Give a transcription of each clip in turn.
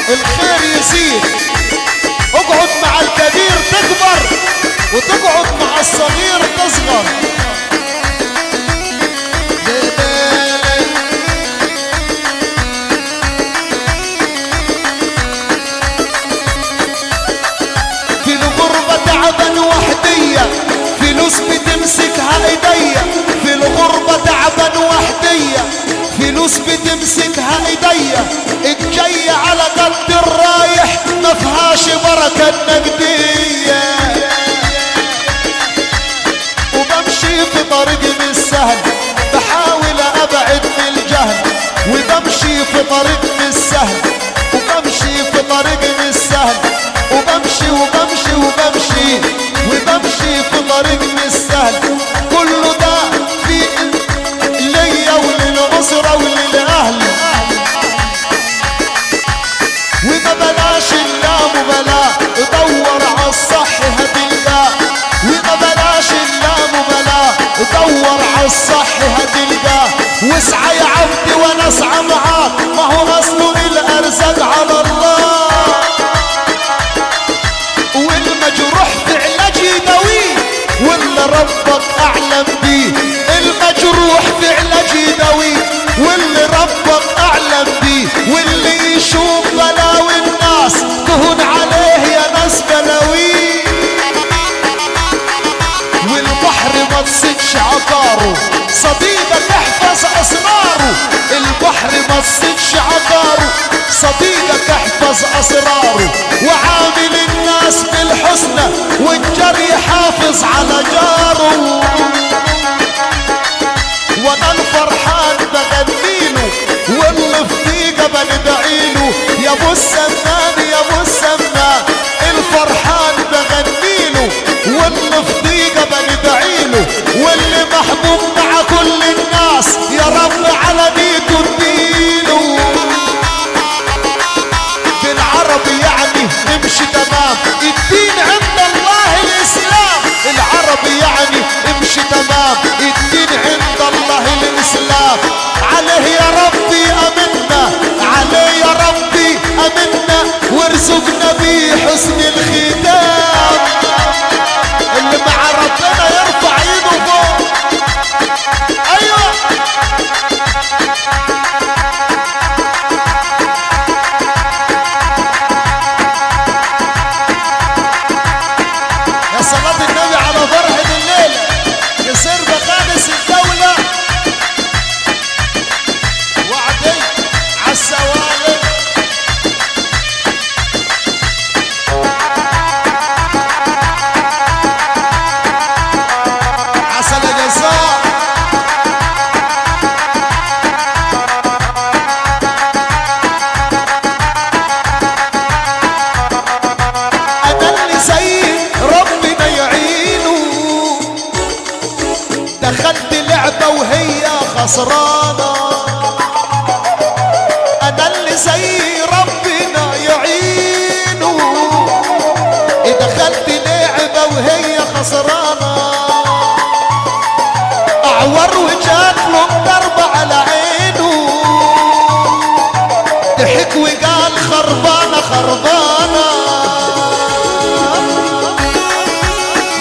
الخير يزيد. اقعد مع الكبير تكبر، وتقعد مع الصغير تصغر. في الغربة تعبان وحدية، فلوس بتمسكها ايديا. في الغربة تعبان وحدية، فلوس بتمسكها ايديا. الجاية على قد الرايح، ما فيهاش بركة النقدية. وبمشي في طريق مش سهل، بحاول ابعد من الجهل. وبمشي في طريق مش سهل، وبمشي في طريق مش سهل، وبمشي وبمشي وبمشي وبمشي في طريق مش سهل. كله ده في ليا وللأسرة وللأهل، وما بلاش اللامبالاة، دور عالصح هتلقاه. وما بلاش اللامبالاة، دور عالصح هتلقاه. واسعى يا عبدي وانا اسعى معاك، ما هو اصله الارزاق على الله. والمجروح في علاج يداويه، واللي ربك اعلم بيه. المجروح في علاج يداويه، واللي ربك اعلم بيه. واللي يشوف بلاوي الناس تهون عليه يا ناس بلاوي. والبحر ما تصيدش عقاره، صديقك احفظ اسراره. البحر ما تصيدش عقاره، صديقك احفظ اسراره. وعامل الناس بالحسنى، والجري حافظ على جاره. وانا الفرحان بغنيله، واللي في ضيقه بندعيله. يا ابو السمان يا ابو السمان، الفرحان بغنيله، واللي في ضيقه بندعيله. واللي محبوب مع كل الناس، يا رب على نيته اديله. بالعربي يعني نمشي تمام، الدين عند الله الاسلام. العربي يعني امشي تمام، الدين عند الله الاسلام. عليه يا ربي امنا، عليه يا ربي امنا، وارزقنا بيه حسن الختام. اللي مع ربنا يرفع ايده فوق. ايوه يا صلاة النبي على فرحة الليلة. يصير بخامس الدولة وعدي عالسوالف. عسل يا جزار. انا اللي زي ربنا يعينه، دخلت لعبة وهي خسرانة. انا اللي زي ربنا يعينه، دخلت لعبة وهي خسرانة. اعور وجات له الضربة على عينه، ضحك وقال خربانة خربانة.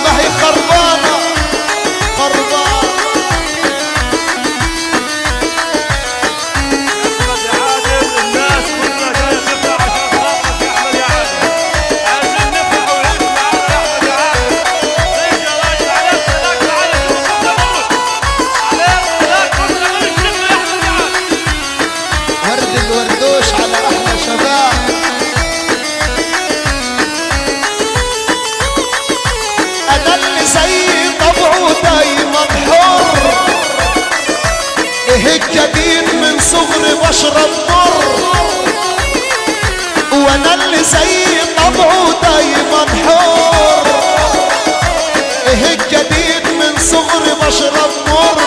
ما هي خربانة خربانة. احمد يا عادل، الناس كلها جايه تفرح عشان خاطرك يا احمد يا عادل. عايزين نفرح ونعيش معاك يا احمد يا عادل. عيش يا راجل، عليك هناك تعالى شوف التمرد، عليك هناك كنا نقول الشكر يا احمد يا عادل. ورد الوردوش على احلى شباب. انا اللي زي طبعه دايما حر، ايه الجديد من صغري بشرب مر. وانا اللي زي طبعه دايما حر، ايه الجديد من صغري بشرب مر.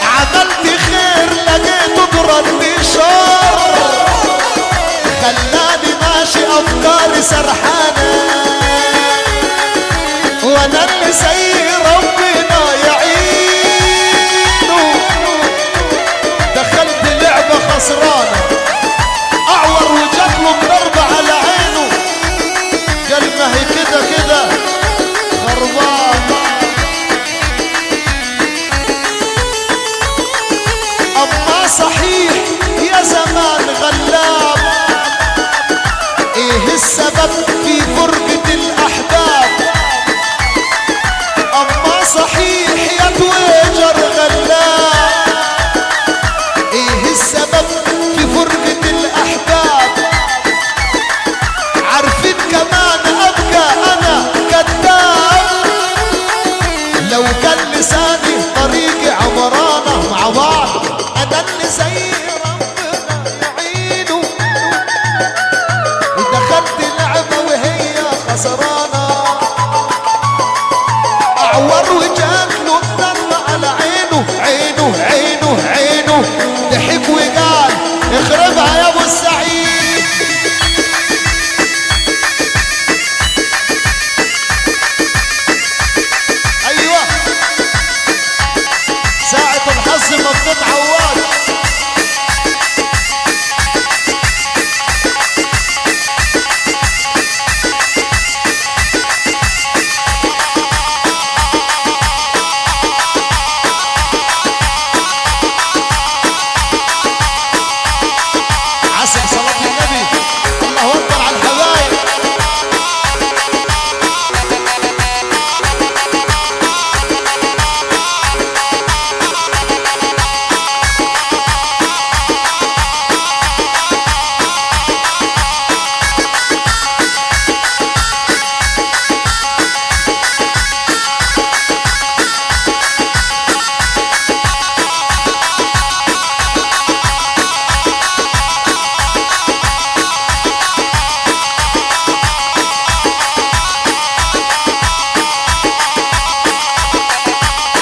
عملت خير لقيته برد شر، خلاني ماشي افكاري سرحانه. وانا اللي زي ربنا يعينه، دخلت لعبة خسرانة. اعور السبب في فرقة الأحباب؟ أما صحيح يا تويجر غلاب، إيه السبب في فرقة الأحباب؟ عارفين كمان أبقى أنا كذاب، لو كان لساني طريقي عمرانة مع بعض، أنا اللي زي ربنا يعينه، ودخلت لعبة وهي خسرانة، أعور وجات له الضربة على عينه عينه عينه عينه، ضحك وقال اخربها يا أبو السعيد. أيوه ساعة الحظ ما بتتعوض. عسل صلاة النبي، الله أكبر على الحبايب.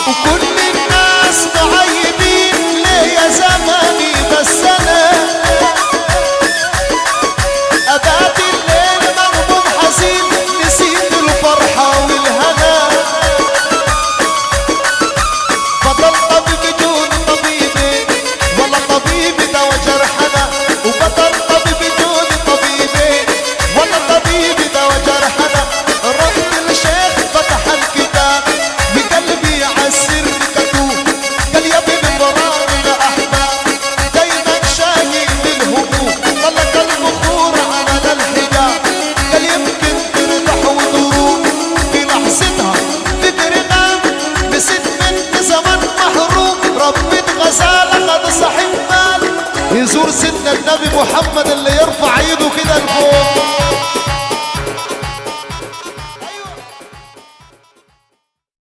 وكل الناس معيبين ليه يا زماني، بس انا ابات الليل مغموم حزين، نسيت الفرحة والهنا، بطل طبيب بدون طبيبي ولا طبيب دوا جرحنا، وبطل طبيب بدون طبيبي ولا طبيب دوا جرحنا. رحت الشيخ فتح الكتاب بقلبي عالسر كتوب، قال يا ابن مرار الاحباب دايما شايل الهموم، طلق البخور عمل الحجاب، قال يمكن ترتاح وتروح. في لحظتها فكر غاب، نسيت من زمان محروم، ربيت غزاله قد صاحب مال. يزور سيدنا النبي محمد اللي يرفع ايده كده.